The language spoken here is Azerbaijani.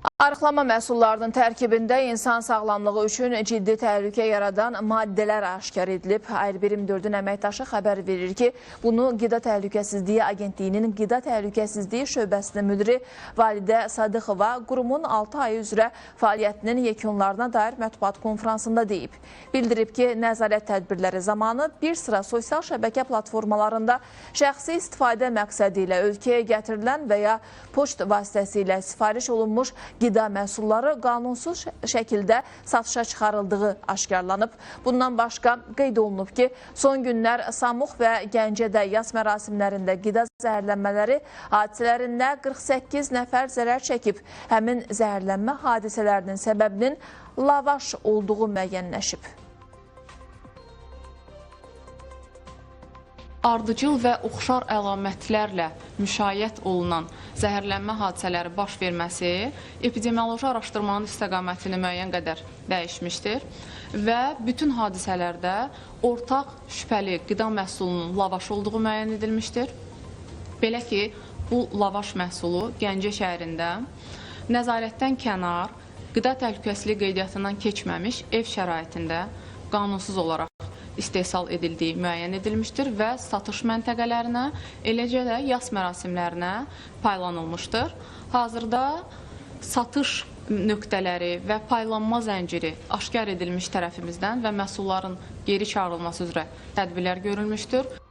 Arıqlama məhsullarının tərkibində insan sağlamlığı üçün ciddi təhlükə yaradan maddələr aşkar edilib. ARB24-ün əməkdaşı xəbər verir ki, bunu Qida Təhlükəsizliyi Agentliyinin Qida Təhlükəsizliyi şöbəsinin müdiri Validə Sadıxova qurumun 6 ayı üzrə fəaliyyətinin yekunlarına dair mətbuat konfransında deyib. Bildirib ki, nəzarət tədbirləri zamanı bir sıra sosial şəbəkə platformalarında şəxsi istifadə məqsədi ilə ölkəyə gətirilən və ya poçt vasitəsilə sifariş olunmuş qida məhsulları qanunsuz şəkildə satışa çıxarıldığı aşkarlanıb. Bundan başqa qeyd olunub ki, son günlər Samux və Gəncədə yas mərasimlərində qida zəhərlənmələri hadisələrində 48 nəfər zərər çəkib. Həmin zəhərlənmə hadisələrinin səbəbinin lavaş olduğu müəyyənləşib. Ardıcıl və oxşar əlamətlərlə müşayiət olunan zəhərlənmə hadisələri baş verməsi epidemioloji araşdırmanın istiqamətini müəyyən qədər dəyişmişdir və bütün hadisələrdə ortaq şübhəli qida məhsulunun lavaş olduğu müəyyən edilmişdir. Belə ki, bu lavaş məhsulu Gəncə şəhərində nəzarətdən kənar, qida təhlükəsizliyi qeydiyyatından keçməmiş ev şəraitində qanunsuz olaraq istehsal edildiyi müəyyən edilmişdir və satış məntəqələrinə, eləcə də yas mərasimlərinə paylanılmışdır. Hazırda satış nöqtələri və paylanma zənciri aşkar edilmiş tərəfimizdən və məhsulların geri çağırılması üzrə tədbirlər görülmüşdür.